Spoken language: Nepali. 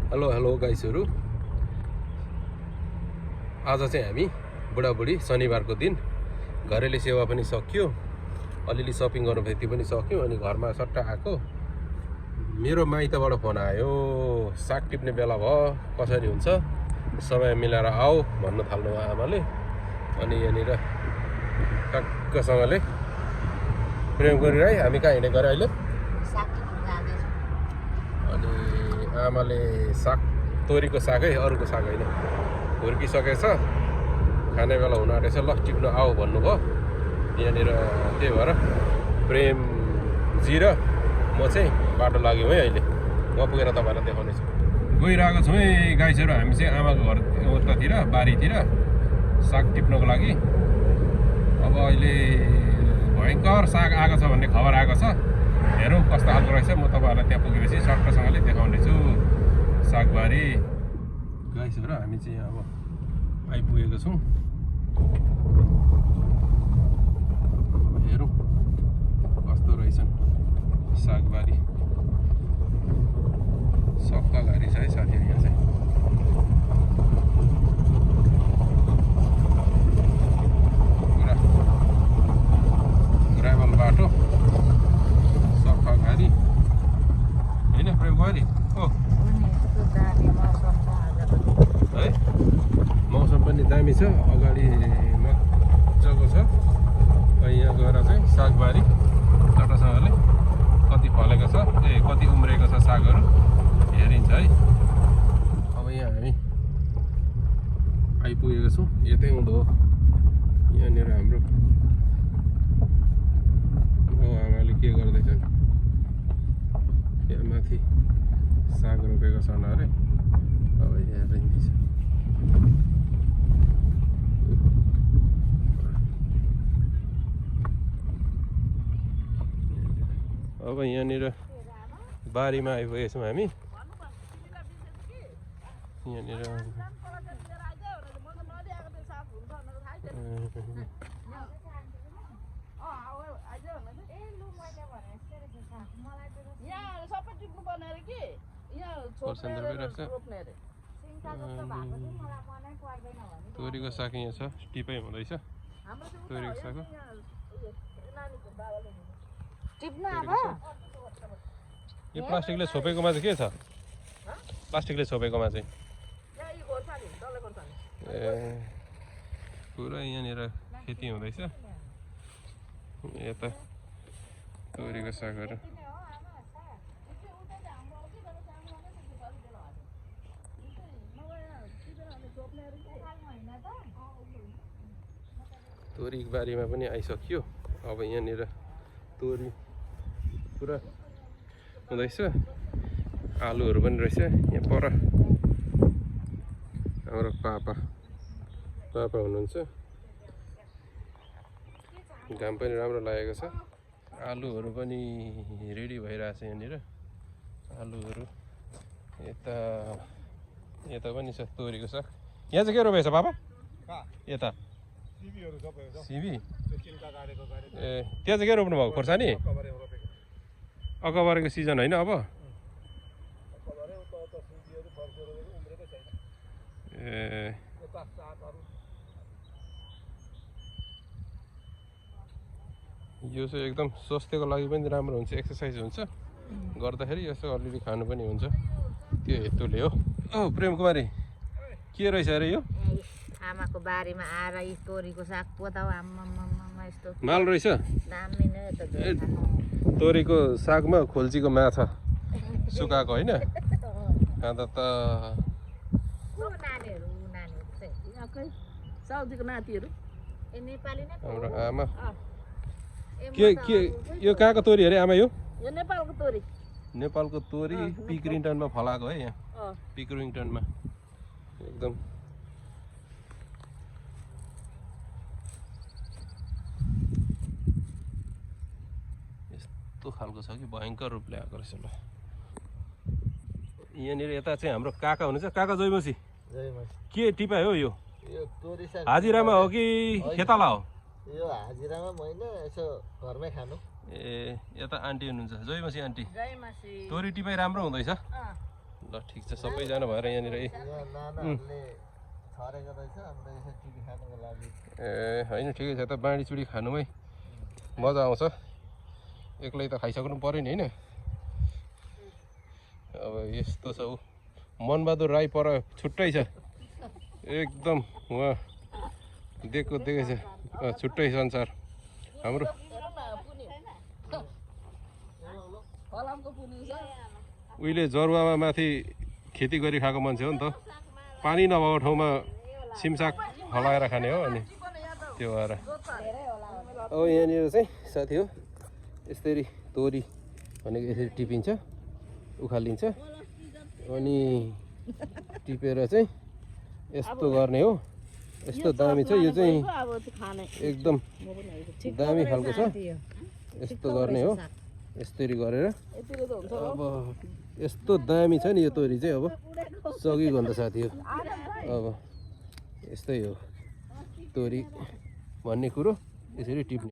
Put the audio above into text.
हेलो गाइसहरु, आज चाहिँ हामी बुढाबुढी शनिबारको दिन घरेलु सेवा पनि सकियो, अलिअलि सपिङ गर्न भेट्यो पनि सक्यो। अनि घरमा सट्ट आएको मेरो माइतबाट फोन आयो, साग टिप्ने बेला भयो, कसरी हुन्छ समय मिलाएर आऊ भन्न थाल्नु आमाले। अनि यहाँनिर टक्कसँगले प्रेम गरिरहे हामी कहाँ हिँडेको अरे अहिले। अनि आमाले साग, तोरीको सागै, अरूको साग होइन, हुर्किसकेछ, खाने बेला हुन आँटेछ, ल टिप्नु आऊ भन्नुभयो। यहाँनिर त्यही भएर प्रेमजी र म चाहिँ बाटो लाग्यौँ है। अहिले म पुगेर तपाईँलाई देखाउनेछु। गइरहेको छौँ है गाइसहरू, हामी चाहिँ आमाको घर उतातिर बारीतिर साग टिप्नको लागि। अब अहिले भयङ्कर साग आएको छ भन्ने खबर आएको छ, हेरौँ कस्तो खालको रहेछ। म तपाईँहरूलाई त्यहाँ पुगेपछि सट्टसँगले देखाउनेछु सागबारी। गाइसहरू हामी चाहिँ अब आइपुगेको छौँ, हेरौँ कस्तो रहेछन् सागबारी। सक्का गाडी छ है साथीहरू यहाँ चाहिँ। पुरा ग्राभल बाटो, सक्का गाडी होइन प्रेम गरी हो है। मौसम पनि दामी छ, अगाडि मजाको छ। यहाँ गएर चाहिँ सागबारी चट्टसँगले कति फलेको छ, कति उम्रेको छ सागहरू हेरिन्छ है। अब यहाँ हामी आइपुगेको छौँ, यतै हुँदो हो। यहाँनिर हाम्रो आमाले के गर्दैछन्, यहाँ माथि साग रोपेको छन् अरे। अब यहाँ रहन्छ अब यहाँनिर बारीमा आइपुगेको छौँ हामी। यहाँनिर तोरीको साग यहाँ छ, टिपै हुँदैछ तोरीको साग। यो प्लास्टिकले छोपेकोमा चाहिँ के छ, प्लास्टिकले छोपेकोमा चाहिँ पुरा यहाँनिर खेती हुँदैछ। यता तोरीको सागहरू तोरी बारीमा पनि आइसक्यो। अब यहाँनिर तोरी पुरा हुँदैछ, आलुहरू पनि रहेछ। यहाँ पर हाम्रो पापा हुनुहुन्छ, घाम पनि राम्रो लागेको छ। आलुहरू पनि रेडी भइरहेछ यहाँनिर, आलुहरू। यता पनि छ तोरीको साग। यहाँ चाहिँ के रोपेको छ पापा? यता सिमी। त्यहाँ चाहिँ के रोप्नु भएको खोर्सानी? अकबरको सिजन होइन अब? यो चाहिँ एकदम स्वास्थ्यको लागि पनि राम्रो हुन्छ, एक्सर्साइज हुन्छ गर्दाखेरि, यसो अलिअलि खानु पनि हुन्छ, त्यो हेतुले हो। प्रेम कुमारी के रहेछ अरे यो? आमाको बारीमा आएर यी तोरीको साग पोताउ, आम्मामा यस्तो माल रहेछ। दामी नै त तोरीको सागमा खोल्चीको माछा सुकाएको होइन, खाँदा त नानीहरू साउदीको नातिहरू नेपाली नै हाम्रो आमा। के यो कहाँको तोरी अरे आमा? यो नेपालको तोरी। नेपालको तोरी पिकरिङटनमा फलाएको है, यहाँ पिकरिङटनमा एकदम। यस्तो खालको छ कि भयङ्कर रूपले आएको रहेछ। ल यहाँनिर यता चाहिँ हाम्रो काका हुनुहुन्छ। काका जयमसी, के टिपाइ हो यो? हाजिरामा हो कि खेताला हो? यो हाजिरामा होइन, यसो घरमै खानु। ए यता आन्टी हुनुहुन्छ, जयमसी आन्टी। तोरी टिपाइ राम्रो हुँदैछ, ल ठिक छ सबैजना भएर यहाँनिर यहाँ नानाहरूले छरेको रहेछ अन्त यसो टिभी खानुको लागि ए होइन ठिकै छ त बाँडीचुडी खानुमै मजा आउँछ एक्लै त खाइसक्नु पऱ्यो नि होइन अब यस्तो छ ऊ मनबहादुर राई पर छुट्टै छ एकदम उहाँ दिएको देखेको छ छुट्टै संसार हाम्रो उहिले जरुवामा माथि खेती गरी खाएको मान्छे हो नि त पानी नभएको ठाउँमा सिमसाग हलाएर खाने हो अनि त्यो भएर अब यहाँनिर चाहिँ साथी हो यसरी तोरी भनेको यसरी टिपिन्छ उखालिन्छ अनि टिपेर चाहिँ यस्तो गर्ने हो यस्तो दामी छ यो चाहिँ एकदम दामी खालको छ यस्तो गर्ने हो यसरी गरेर अब यस्तो दामी छ नि यो तोरी चाहिँ अब सकिगयो नि त साथी हो अब यस्तै हो तोरी भन्ने कुरो यसरी टिप्ने